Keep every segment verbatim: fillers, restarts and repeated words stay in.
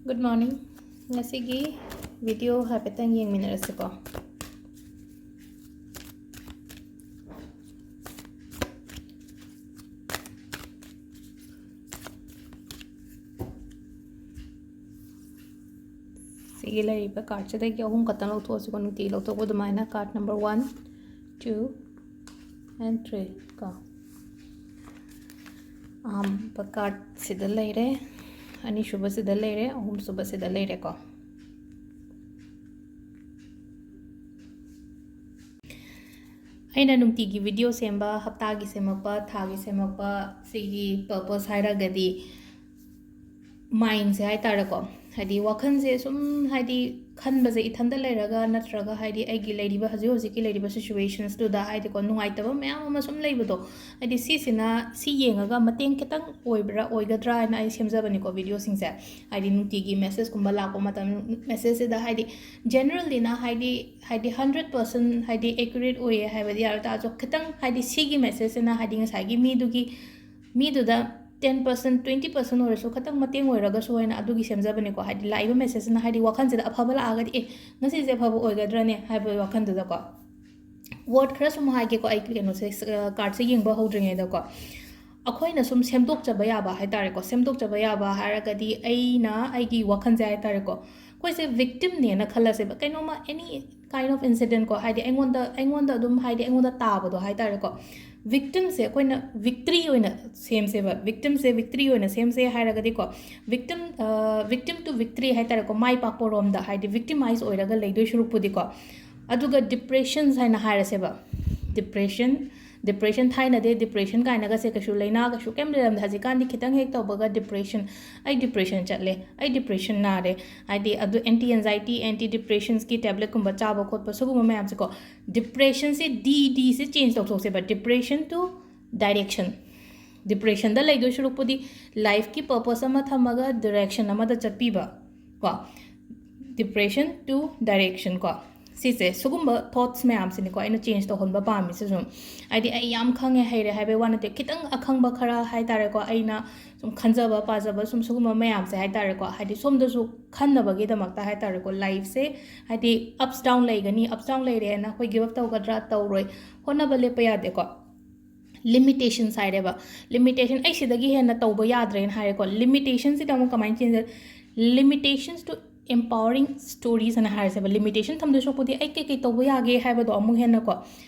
Good morning. ꯉꯁꯤꯒꯤ video ꯍꯥꯏꯐꯦꯠꯇꯪ ꯌꯦꯡꯃꯤꯟꯅꯔꯁꯤꯀꯣ꯫ ꯁꯤꯒꯤ ꯂꯩꯔꯤꯕ cardꯁꯤꯗꯒꯤ ꯑꯍꯨꯝ ꯈꯛꯇꯪ ꯂꯧꯊꯣꯛꯑꯁꯤꯀꯣ, ꯅꯨꯡꯇꯤꯒꯤ ꯂꯧꯊꯣꯛꯄ ꯑꯗꯨꯃꯥꯏꯅ꯫ Card number one, two and three ꯀꯣ꯫ ꯑꯍꯥꯟꯕ cardꯁꯤꯗ ꯂꯩꯔꯦ, ꯑꯅꯤꯁꯨꯕꯁꯤꯗ ꯂꯩꯔꯦ, ꯑꯍꯨꯝꯁꯨꯕꯁꯤꯗ ꯂꯩꯔꯦꯀꯣ꯫ ꯑꯩꯅ ꯅꯨꯡꯇꯤꯒꯤ video ꯁꯦꯝꯕ, ꯍꯞꯇꯥꯒꯤ ꯁꯦꯝꯃꯛꯄ, ꯊꯥꯒꯤ ꯁꯦꯝꯃꯛꯄ, ꯁꯤꯒꯤ purpose ꯍꯥꯏꯔꯒꯗꯤ mindꯁꯦ ꯍꯥꯏꯇꯥꯔꯦꯀꯣ, ꯍꯥꯏꯗꯤ ꯋꯥꯈꯜꯁꯦ ꯁꯨꯝ ꯍꯥꯏꯗꯤ ꯈꯟꯕꯁꯦ ꯏꯊꯟꯗ ꯂꯩꯔꯒ ꯅꯠꯇ꯭ꯔꯒ ꯍꯥꯏꯗꯤ ꯑꯩꯒꯤ ꯂꯩꯔꯤꯕ ꯍꯧꯖꯤꯛ ꯍꯧꯖꯤꯛꯀꯤ ꯂꯩꯔꯤꯕ situationsꯇꯨꯗ ꯍꯥꯏꯗꯤꯀꯣ ꯅꯨꯡꯉꯥꯏꯇꯕ ꯃꯌꯥꯝ ꯑꯃ ꯁꯨꯝ ꯂꯩꯕꯗꯣ, ꯍꯥꯏꯗꯤ ꯁꯤꯁꯤꯅ ꯁꯤ ꯌꯦꯡꯉꯒ ꯃꯇꯦꯡ ꯈꯤꯇꯪ ꯑꯣꯏꯕ꯭ꯔꯥ ꯑꯣꯏꯒꯗ꯭ꯔꯥ ꯍꯥꯏꯅ ꯑꯩ ꯁꯦꯝꯖꯕꯅꯤꯀꯣ videoꯁꯤꯡꯁꯦ꯫ ꯍꯥꯏꯗꯤ ꯅꯨꯡꯇꯤꯒꯤ messageꯀꯨꯝꯕ ꯂꯥꯛꯄ ꯃꯇꯝ, messageꯁꯤꯗ ꯍꯥꯏꯗꯤ generallyꯅ ꯍꯥꯏꯗꯤ ꯍꯥꯏꯗꯤ hundred percent ꯍꯥꯏꯗꯤ accurate ꯑꯣꯏꯌꯦ ꯍꯥꯏꯕꯗꯤ ꯌꯥꯔꯣꯏ ꯇꯥꯔꯁꯨ, ꯈꯤꯇꯪ ꯍꯥꯏꯗꯤ ꯁꯤꯒꯤ messageꯁꯤꯅ ꯍꯥꯏꯗꯤ ꯉꯁꯥꯏꯒꯤ ꯃꯤꯗꯨꯒꯤ ꯃꯤꯗꯨꯗ ten percent, twenty percent ꯑꯣꯏꯔꯁꯨ ꯈꯤꯇꯪ ꯃꯇꯦꯡ ꯑꯣꯏꯔꯒꯁꯨ ꯍꯥꯏꯅ ꯑꯗꯨꯒꯤ ꯁꯦꯝꯖꯕꯅꯤꯀꯣ꯫ ꯍꯥꯏꯗꯤ ꯂꯥꯛꯏꯕ messageꯁꯤꯅ ꯍꯥꯏꯗꯤ ꯋꯥꯈꯜꯁꯤꯗ ꯑꯐꯕ ꯂꯥꯛꯑꯒꯗꯤ, "ꯑꯦ, ꯉꯁꯤꯁꯦ ꯑꯐꯕ ꯑꯣꯏꯒꯗ꯭ꯔꯅꯦ?" ꯍꯥꯏꯕꯒꯤ ꯋꯥꯈꯜꯗꯨꯗꯀꯣ꯫ Word ꯈꯔ ꯁꯨꯝ ꯍꯥꯏꯒꯦꯀꯣ, ꯑꯩ ꯀꯩꯅꯣꯁꯦ, cardꯁꯦ ꯌꯦꯡꯕ ꯍꯧꯗ꯭ꯔꯤꯉꯩꯗꯀꯣ꯫ ꯑꯩꯈꯣꯏꯅ ꯁꯨꯝ ꯁꯦꯝꯗꯣꯛꯆꯕ ꯌꯥꯕ ꯍꯥꯏꯇꯥꯔꯦꯀꯣ, ꯁꯦꯝꯗꯣꯛꯆꯕ ꯌꯥꯕ ꯍꯥꯏꯔꯒꯗꯤ ꯑꯩꯅ ꯑꯩꯒꯤ ꯋꯥꯈꯜꯁꯦ ꯍꯥꯏꯇꯥꯔꯦꯀꯣ, ꯑꯩꯈꯣꯏꯁꯦ victimꯅꯦꯅ ꯈꯜꯂꯁꯦꯕ, ꯀꯩꯅꯣꯝꯃ any kind of incident ꯀꯣ, ꯍꯥꯏꯗꯤ ꯑꯩꯉꯣꯟꯗ, ꯑꯩꯉꯣꯟꯗ ꯑꯗꯨꯝ ꯍꯥꯏꯗꯤ ꯑꯩꯉꯣꯟꯗ ꯇꯥꯕꯗꯣ ꯍꯥꯏꯇꯥꯔꯦꯀꯣ꯫ Victimꯁꯦ ꯑꯩꯈꯣꯏꯅ victory ꯑꯣꯏꯅ ꯁꯦꯝꯁꯦꯕ, victimꯁꯦ victory ꯑꯣꯏꯅ ꯁꯦꯝꯁꯦ ꯍꯥꯏꯔꯒꯗꯤꯀꯣ, victim, victim to victory ꯍꯥꯏꯇꯥꯔꯦꯀꯣ, ꯃꯥꯏ ꯄꯥꯛꯄ ꯔꯣꯝꯗ ꯍꯥꯏꯗꯤ victimize ꯑꯣꯏꯔꯒ ꯂꯩꯗꯣꯏ ꯁꯔꯨꯛꯄꯨꯗꯤꯀꯣ꯫ ꯑꯗꯨꯒ depressions ꯍꯥꯏꯅ ꯍꯥꯏꯔꯁꯦꯕ, depression, depression ꯊꯥꯏꯅꯗꯤ depression ꯀꯥꯏꯅꯒꯁꯦ ꯀꯩꯁꯨ ꯂꯩꯅꯥ ꯀꯩꯁꯨ ꯀꯩꯝ ꯂꯩꯔꯝꯗꯦ꯫ ꯍꯧꯖꯤꯛꯀꯥꯟꯗꯤ ꯈꯤꯇꯪ ꯍꯦꯛ ꯇꯧꯕꯒ depression, "ꯑꯩ depression ꯆꯠꯂꯦ, ꯑꯩ depression ꯅꯥꯔꯦ", ꯍꯥꯏꯗꯤ ꯑꯗꯨ anti anxiety, anti depressionsꯀꯤ tabletꯀꯨꯝꯕ ꯆꯥꯕ ꯈꯣꯠꯄ ꯁꯤꯒꯨꯝꯕ ꯃꯌꯥꯝꯁꯦꯀꯣ꯫ Depressionꯁꯦ D, Dꯁꯦ change ꯇꯧꯊꯣꯛꯁꯦꯕ, depression to direction꯫ Depressionꯗ ꯂꯩꯗꯣꯏ ꯁꯔꯨꯛꯄꯨꯗꯤ lifeꯀꯤ purpose ꯑꯃ ꯊꯝꯃꯒ direction ꯑꯃꯗ ꯆꯠꯄꯤꯕ ꯀꯣ꯫ Depression to direction ꯀꯣ꯫ ꯁꯤꯁꯦ, ꯁꯤꯒꯨꯝꯕ ꯊꯣꯠꯁ ꯃꯌꯥꯝꯁꯤꯅꯤꯀꯣ ꯑꯩꯅ ꯆꯦꯟꯖ ꯇꯧꯍꯟꯕ ꯄꯥꯝꯃꯤꯁꯦ꯫ ꯁꯨꯝ ꯍꯥꯏꯗꯤ ꯑꯩ ꯌꯥꯝ ꯈꯪꯉꯦ ꯍꯩꯔꯦ ꯍꯥꯏꯕꯩ ꯋꯥ ꯅꯠꯇꯦ, ꯈꯤꯇꯪ ꯑꯈꯪꯕ ꯈꯔ ꯍꯥꯏ ꯇꯥꯔꯦꯀꯣ, ꯑꯩꯅ ꯁꯨꯝ ꯈꯟꯖꯕ ꯄꯥꯖꯕ ꯁꯨꯝ ꯁꯤꯒꯨꯝꯕ ꯃꯌꯥꯝꯁꯦ ꯍꯥꯏ ꯇꯥꯔꯦꯀꯣ, ꯍꯥꯏꯗꯤ ꯁꯣꯝꯗꯁꯨ ꯈꯟꯅꯕꯒꯤꯗꯃꯛꯇ ꯍꯥꯏ ꯇꯥꯔꯦꯀꯣ꯫ ꯂꯥꯏꯐꯁꯦ ꯍꯥꯏꯗꯤ ꯑꯞꯁ ꯗꯥꯎꯟ ꯂꯩꯒꯅꯤ, ꯑꯞꯁ ꯗꯥꯎꯟ ꯂꯩꯔꯦꯅ ꯑꯩꯈꯣꯏ ꯒꯤꯞ ꯑꯞ ꯇꯧꯒꯗ꯭ꯔꯥ? ꯇꯧꯔꯣꯏ꯫ ꯍꯣꯠꯅꯕ ꯂꯦꯞꯄ ꯌꯥꯗꯦꯀꯣ꯫ ꯂꯤꯃꯤꯇꯦꯁꯟꯁ ꯍꯥꯏꯔꯦꯕ꯫ ꯂꯤꯃꯤꯇꯦꯁꯟ, ꯑꯩ ꯁꯤꯗꯒꯤ ꯍꯦꯟꯅ ꯇꯧꯕ ꯌꯥꯗ꯭ꯔꯦꯅ ꯍꯥꯏꯔꯦꯀꯣ꯫ ꯂꯤꯃꯤꯇꯦꯁꯟꯁꯤꯗ ꯑꯃꯨꯛ ꯀꯃꯥꯏꯅ change? Limitations to empowering stories ꯍꯥꯏꯅ ꯍꯥꯏꯔꯁꯦꯕ꯫ ꯂꯤꯃꯤꯇꯦꯁꯟ ꯊꯝꯗꯣꯏ ꯁꯔꯨꯛꯄꯨꯗꯤ ꯑꯩ ꯀꯩꯀꯩ ꯇꯧꯕ ꯌꯥꯒꯦ ꯍꯥꯏꯕꯗꯣ ꯑꯃꯨꯛ ꯍꯦꯟꯅꯀꯣ꯫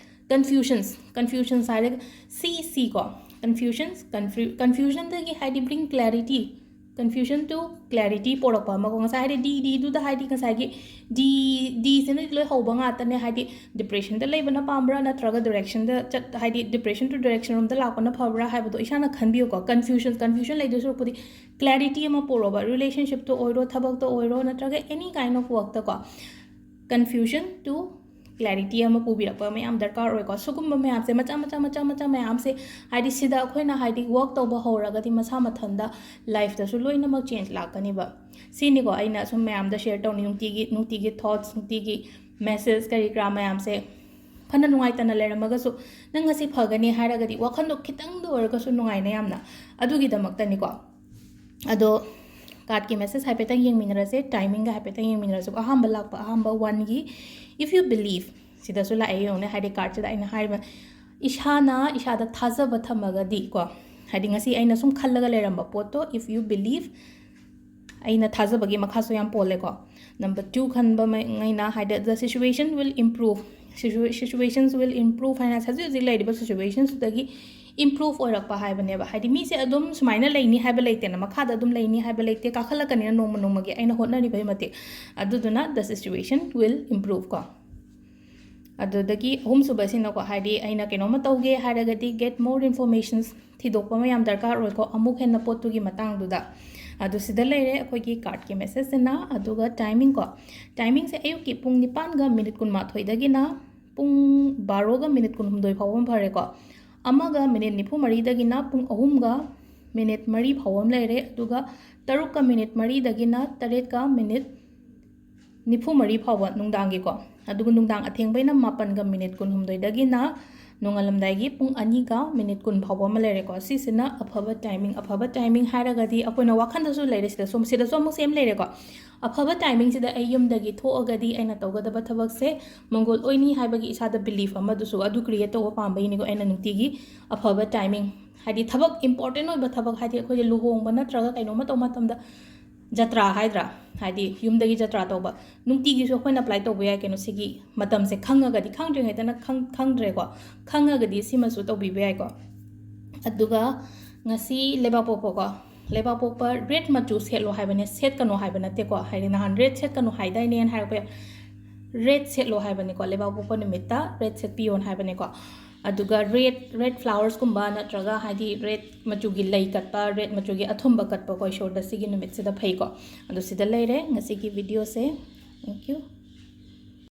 ꯀꯟꯐ꯭ꯌꯨꯖꯟꯁ, ꯀꯟꯐ꯭ꯌꯨꯖꯟꯁ ꯍꯥꯏꯔꯒ ꯁꯤ ꯁꯤ ꯀꯣ, ꯀꯟꯐ꯭ꯌꯨꯖꯟꯁ, ꯀꯟꯐ꯭ꯌꯨ ꯀꯟꯐ꯭ꯌꯨꯖꯟꯗꯒꯤ ꯍꯥꯏꯗꯤ bring clarity, confusion to clarity ꯄꯣꯔꯛꯄ ꯑꯃꯀꯣ꯫ ꯉꯁꯥꯏ ꯍꯥꯏꯗꯤ ꯗꯤ ꯗꯤꯗꯨꯗ ꯍꯥꯏꯗꯤ ꯉꯁꯥꯏꯒꯤ ꯗꯤ ꯗꯤꯁꯤꯅ ꯂꯣꯏ ꯍꯧꯕ ꯉꯥꯛꯇꯅꯦ꯫ ꯍꯥꯏꯗꯤ ꯗꯤꯄ꯭ꯔꯦꯁꯟꯗ ꯂꯩꯕꯅ ꯄꯥꯝꯕ꯭ꯔꯥ, ꯅꯠꯇ꯭ꯔꯒ ꯗꯤꯔꯦꯛꯁꯟꯗ ꯆꯠ ꯍꯥꯏꯗꯤ ꯗꯤꯄ꯭ꯔꯦꯁꯟ ꯇꯨ ꯗꯤꯔꯦꯛꯁꯟ ꯔꯣꯝꯗ ꯂꯥꯛꯄꯅ ꯐꯕ꯭ꯔꯥ ꯍꯥꯏꯕꯗꯣ ꯏꯁꯥꯅ ꯈꯟꯕꯤꯌꯨꯀꯣ꯫ ꯀꯟꯐ꯭ꯌꯨꯖꯟ ꯀꯟꯐ꯭ꯌꯨꯖꯟ ꯂꯩꯗꯣꯏ ꯁꯔꯨꯛꯄꯨꯗꯤ ꯀ꯭ꯂꯦꯔꯤꯇꯤ ꯑꯃ ꯄꯨꯔꯛꯑꯣꯕ꯫ ꯔꯤꯂꯦꯁꯟꯁꯤꯞꯇ ꯑꯣꯏꯔꯣ, ꯊꯕꯛꯇ ꯑꯣꯏꯔꯣ, ꯅꯠꯇ꯭ꯔꯒ ꯑꯦꯅꯤ ꯀꯥꯏꯟ ꯑꯣꯐ ꯋꯥꯔꯛꯇꯀꯣ꯫ ꯀꯟꯐ꯭ꯌꯨꯖꯟ ꯇꯨ ꯀ꯭ꯂꯦꯔꯤꯇꯤ ꯑꯃ ꯄꯨꯕꯤꯔꯛꯄ ꯃꯌꯥꯝ ꯗꯔꯀꯥꯔ ꯑꯣꯏꯀꯣ꯫ ꯁꯤꯒꯨꯝꯕ ꯃꯌꯥꯝꯁꯦ, ꯃꯆꯥ ꯃꯆꯥ ꯃꯆꯥ ꯃꯆꯥ ꯃꯌꯥꯝꯁꯦ, ꯍꯥꯏꯗꯤ ꯁꯤꯗ ꯑꯩꯈꯣꯏꯅ ꯍꯥꯏꯗꯤ ꯋꯥꯔꯛ ꯇꯧꯕ ꯍꯧꯔꯒꯗꯤ ꯃꯁꯥ ꯃꯊꯟꯇ ꯂꯥꯏꯐꯇꯁꯨ ꯂꯣꯏꯅꯃꯛ ꯆꯦꯟꯖ ꯂꯥꯛꯀꯅꯤꯕ꯫ ꯁꯤꯅꯤꯀꯣ ꯑꯩꯅ ꯁꯨꯝ ꯃꯌꯥꯝꯗ ꯁꯦꯌꯔ ꯇꯧꯅꯤꯡ, ꯅꯨꯡꯇꯤꯒꯤ ꯅꯨꯡꯇꯤꯒꯤ ꯊꯣꯠꯁ, ꯅꯨꯡꯇꯤꯒꯤ ꯃꯦꯁꯦꯖ ꯀꯔꯤ ꯀꯔꯥ ꯃꯌꯥꯝꯁꯦ꯫ ꯐꯅ ꯅꯨꯡꯉꯥꯏꯇꯅ ꯂꯩꯔꯝꯃꯒꯁꯨ ꯅꯪ ꯉꯁꯤ ꯐꯒꯅꯤ ꯍꯥꯏꯔꯒꯗꯤ ꯋꯥꯈꯜꯗꯣ ꯈꯤꯇꯪꯗ ꯑꯣꯏꯔꯒꯁꯨ ꯅꯨꯡꯉꯥꯏꯅ ꯌꯥꯝꯅ꯫ ꯑꯗꯨꯒꯤꯗꯃꯛꯇꯅꯤꯀꯣ꯫ ꯑꯗꯣ ꯀꯥꯔꯠꯀꯤ ꯃꯦꯁꯦꯖ ꯍꯥꯏꯐꯦꯠꯇꯪ ꯌꯦꯡꯃꯤꯟꯅꯔꯁꯦ, ꯇꯥꯏꯃꯤꯡꯒ ꯍꯥꯏꯐꯦꯠꯇꯪ ꯌꯦꯡꯃꯤꯟꯅꯔꯁꯦ꯫ ꯑꯍꯥꯟꯕ ꯂꯥꯛꯄ, ꯑꯍꯥꯟꯕ ꯋꯥꯟꯒꯤ, "If you believe", ꯁꯤꯗꯁꯨ ꯂꯥꯛꯑꯦ ꯌꯦꯡꯉꯨꯅꯦ꯫ ꯍꯥꯏꯗꯤ ꯀꯥꯔꯠꯁꯤꯗ ꯑꯩꯅ ꯍꯥꯏꯔꯤꯕ, ꯏꯁꯥꯅ ꯏꯁꯥꯗ ꯊꯥꯖꯕ ꯊꯝꯃꯒꯗꯤ ꯀꯣ, ꯍꯥꯏꯗꯤ ꯉꯁꯤ ꯑꯩꯅ ꯁꯨꯝ ꯈꯜꯂꯒ ꯂꯩꯔꯝꯕ ꯄꯣꯠꯇꯣ, "If you believe", ꯑꯩꯅ ꯊꯥꯖꯕꯒꯤ ꯃꯈꯥꯁꯨ ꯌꯥꯝ ꯄꯣꯜꯂꯦꯀꯣ꯫ ꯅꯝꯕꯔ ꯇꯨ ꯈꯟꯕ ꯃꯩ-, ꯉꯩꯅ ꯍꯥꯏꯗꯤ, "The situation will improve", situations will improve ꯍꯥꯏꯅ ꯍꯧꯖꯤꯛ ꯍꯧꯖꯤꯛ ꯂꯩꯔꯤꯕ ꯁꯤꯆꯨꯋꯦꯁꯟꯁꯤꯗꯒꯤ ꯏꯝꯄ꯭ꯔꯨꯞ ꯑꯣꯏꯔꯛꯄ ꯍꯥꯏꯕꯅꯦꯕ꯫ ꯍꯥꯏꯗꯤ ꯃꯤꯁꯦ ꯑꯗꯨꯝ ꯁꯨꯃꯥꯏꯅ ꯂꯩꯅꯤ ꯍꯥꯏꯕ ꯂꯩꯇꯦꯅ, ꯃꯈꯥꯗ ꯑꯗꯨꯝ ꯂꯩꯅꯤ ꯍꯥꯏꯕ ꯂꯩꯇꯦ, ꯀꯥꯈꯠꯂꯛꯀꯅꯤꯅ ꯅꯣꯡꯃ ꯅꯣꯡꯃꯒꯤ ꯑꯩꯅ ꯍꯣꯠꯅꯔꯤꯕꯒꯤ ꯃꯇꯤꯛ꯫ ꯑꯗꯨꯗꯨꯅ the situation will improve ꯀꯣ꯫ ꯑꯗꯨꯗꯒꯤ ꯑꯍꯨꯝꯁꯨꯕꯁꯤꯅꯀꯣ, ꯍꯥꯏꯗꯤ ꯑꯩꯅ ꯀꯩꯅꯣꯝꯃ ꯇꯧꯒꯦ ꯍꯥꯏꯔꯒꯗꯤ get more informations, ꯊꯤꯗꯣꯛꯄ ꯑꯃ ꯌꯥꯝ ꯗꯔꯀꯥꯔ ꯑꯣꯏꯀꯣ, ꯑꯃꯨꯛ ꯍꯦꯟꯅ ꯄꯣꯠꯇꯨꯒꯤ ꯃꯇꯥꯡꯗꯨꯗ꯫ ꯑꯗꯨ ꯁꯤꯗ ꯂꯩꯔꯦ ꯑꯩꯈꯣꯏꯒꯤ ꯀꯥꯔꯠꯀꯤ ꯃꯦꯁꯦꯖꯁꯤꯅ꯫ ꯑꯗꯨꯒ ꯇꯥꯏꯃꯤꯡ ꯀꯣ, ꯇꯥꯏꯃꯤꯡꯁꯦ ꯑꯌꯨꯛꯀꯤ ꯄꯨꯡ ꯅꯤꯄꯥꯟꯒ ꯃꯤꯅꯤꯠ ꯀꯨꯟꯃꯥꯊꯣꯏꯗꯒꯤꯅ ꯄꯨꯡ ꯕꯥꯔꯣꯒ ꯃꯤꯅꯤꯠ ꯀꯨꯟꯍꯨꯝꯗꯣꯏ ꯐꯥꯎꯕ ꯑꯃ ꯐꯔꯦꯀꯣ꯫ ꯑꯃꯒ ꯃꯤꯅꯤꯠ ꯅꯤꯐꯨ ꯃꯔꯤꯗꯒꯤꯅ ꯄꯨꯡ ꯑꯍꯨꯝꯒ ꯃꯤꯅꯤꯠ ꯃꯔꯤ ꯐꯥꯎꯕ ꯑꯃ ꯂꯩꯔꯦ꯫ ꯑꯗꯨꯒ ꯇꯔꯨꯛꯀ ꯃꯤꯅꯤꯠ ꯃꯔꯤꯗꯒꯤꯅ ꯇꯔꯦꯠꯀ ꯃꯤꯅꯤꯠ ꯅꯤꯐꯨ ꯃꯔꯤ ꯐꯥꯎꯕ ꯅꯨꯡꯗꯥꯡꯒꯤꯀꯣ꯫ ꯑꯗꯨꯒ ꯅꯨꯡꯗꯥꯡ ꯑꯊꯦꯡꯕꯩꯅ ꯃꯥꯄꯟꯒ ꯃꯤꯅꯤꯠ ꯀꯨꯟꯍꯨꯝꯗꯣꯏꯗꯒꯤꯅ ꯅꯣꯡꯉꯥꯜꯂꯝꯗꯥꯏꯒꯤ ꯄꯨꯡ ꯑꯅꯤꯒ ꯃꯤꯅꯤꯠ ꯀꯨꯟ ꯐꯥꯎꯕ ꯑꯃ ꯂꯩꯔꯦꯀꯣ꯫ ꯁꯤꯁꯤꯅ ꯑꯐꯕ ꯇꯥꯏꯃꯤꯡ꯫ ꯑꯐꯕ ꯇꯥꯏꯃꯤꯡ ꯍꯥꯏꯔꯒꯗꯤ ꯑꯩꯈꯣꯏꯅ ꯋꯥꯈꯜꯗꯁꯨ ꯂꯩꯔꯦ, ꯁꯤꯗꯁꯨ, ꯁꯤꯗꯁꯨ ꯑꯃꯨꯛ ꯁꯦꯝ ꯂꯩꯔꯦꯀꯣ꯫ ꯑꯐꯕ ꯇꯥꯏꯃꯤꯡꯁꯤꯗ ꯑꯩ ꯌꯨꯝꯗꯒꯤ ꯊꯣꯛꯑꯒꯗꯤ ꯑꯩꯅ ꯇꯧꯒꯗꯕ ꯊꯕꯛꯁꯦ ꯃꯪꯒꯣꯜ ꯑꯣꯏꯅꯤ ꯍꯥꯏꯕꯒꯤ ꯏꯁꯥꯗ ꯕꯤꯂꯤꯐ ꯑꯃꯗꯨꯁꯨ ꯑꯗꯨ ꯀ꯭ꯔꯤꯌꯦꯠ ꯇꯧꯕ ꯄꯥꯝꯕꯩꯅꯤꯀꯣ ꯑꯩꯅ ꯅꯨꯡꯇꯤꯒꯤ ꯑꯐꯕ ꯇꯥꯏꯃꯤꯡ, ꯍꯥꯏꯗꯤ ꯊꯕꯛ ꯏꯝꯄꯣꯔꯇꯦꯟ ꯑꯣꯏꯕ ꯊꯕꯛ, ꯍꯥꯏꯗꯤ ꯑꯩꯈꯣꯏꯁꯦ ꯂꯨꯍꯣꯡꯕ ꯅꯠꯇ꯭ꯔꯒ ꯀꯩꯅꯣꯝꯃ ꯇꯧꯕ ꯃꯇꯝꯗ ꯖꯇ꯭ꯔꯥ ꯍꯥꯏꯗ꯭ꯔꯥ, ꯍꯥꯏꯗꯤ ꯌꯨꯝꯗꯒꯤ ꯖꯇ꯭ꯔꯥ ꯇꯧꯕ, ꯅꯨꯡꯇꯤꯒꯤꯁꯨ ꯑꯩꯈꯣꯏꯅ ꯑꯦꯄ꯭ꯂꯥꯏ ꯇꯧꯕ ꯌꯥꯏ ꯀꯩꯅꯣ, ꯁꯤꯒꯤ ꯃꯇꯝꯁꯦ ꯈꯪꯉꯒꯗꯤ, ꯈꯪꯗ꯭ꯔꯤꯉꯩꯗꯅ ꯈꯪ-, ꯈꯪꯗ꯭ꯔꯦꯀꯣ, ꯈꯪꯉꯒꯗꯤ ꯁꯤꯃꯁꯨ ꯇꯧꯕꯤꯕ ꯌꯥꯏꯀꯣ꯫ ꯑꯗꯨꯒ ꯉꯁꯤ ꯂꯩꯕꯥꯛꯄꯣꯛꯄꯀꯣ, ꯂꯩꯕꯥꯛꯄꯣꯛꯄ ꯔꯦꯠ ꯃꯆꯨ ꯁꯦꯠꯂꯣ ꯍꯥꯏꯕꯅꯦ, ꯁꯦꯠꯀꯅꯣ ꯍꯥꯏꯕ ꯅꯠꯇꯦꯀꯣ, ꯍꯥꯏꯗꯤ ꯅꯍꯥꯟ ꯔꯦꯠ ꯁꯦꯠꯀꯅꯣ ꯍꯥꯏꯗꯥꯏꯅꯦꯅ ꯍꯥꯏꯔꯛꯄ ꯌꯥꯏ꯫ ꯔꯦꯠ ꯁꯦꯠꯂꯣ ꯍꯥꯏꯕꯅꯤꯀꯣ, ꯂꯩꯕꯥꯛꯄꯣꯛꯄ ꯅꯨꯃꯤꯠꯇ ꯔꯦꯠ ꯁꯦꯠꯄꯤꯌꯣꯅ ꯍꯥꯏꯕꯅꯤꯀꯣ꯫ ꯑꯗꯨꯒ ꯔꯦꯠ, ꯔꯦꯠ ꯐ꯭ꯂꯥꯋꯔꯁꯀꯨꯝꯕ ꯅꯠꯇ꯭ꯔꯒ ꯍꯥꯏꯗꯤ ꯔꯦꯠ ꯃꯆꯨꯒꯤ ꯂꯩ ꯀꯠꯄ, ꯔꯦꯠ ꯃꯆꯨꯒꯤ ꯑꯊꯨꯝꯕ ꯀꯠꯄꯀꯣ ꯏꯁꯣꯔꯗ ꯁꯤꯒꯤ ꯅꯨꯃꯤꯠꯁꯤꯗ ꯐꯩꯀꯣ꯫ ꯑꯗꯨ ꯁꯤꯗ ꯂꯩꯔꯦ ꯉꯁꯤꯒꯤ ꯚꯤꯗꯤꯑꯣꯁꯦ꯫ Thank you꯫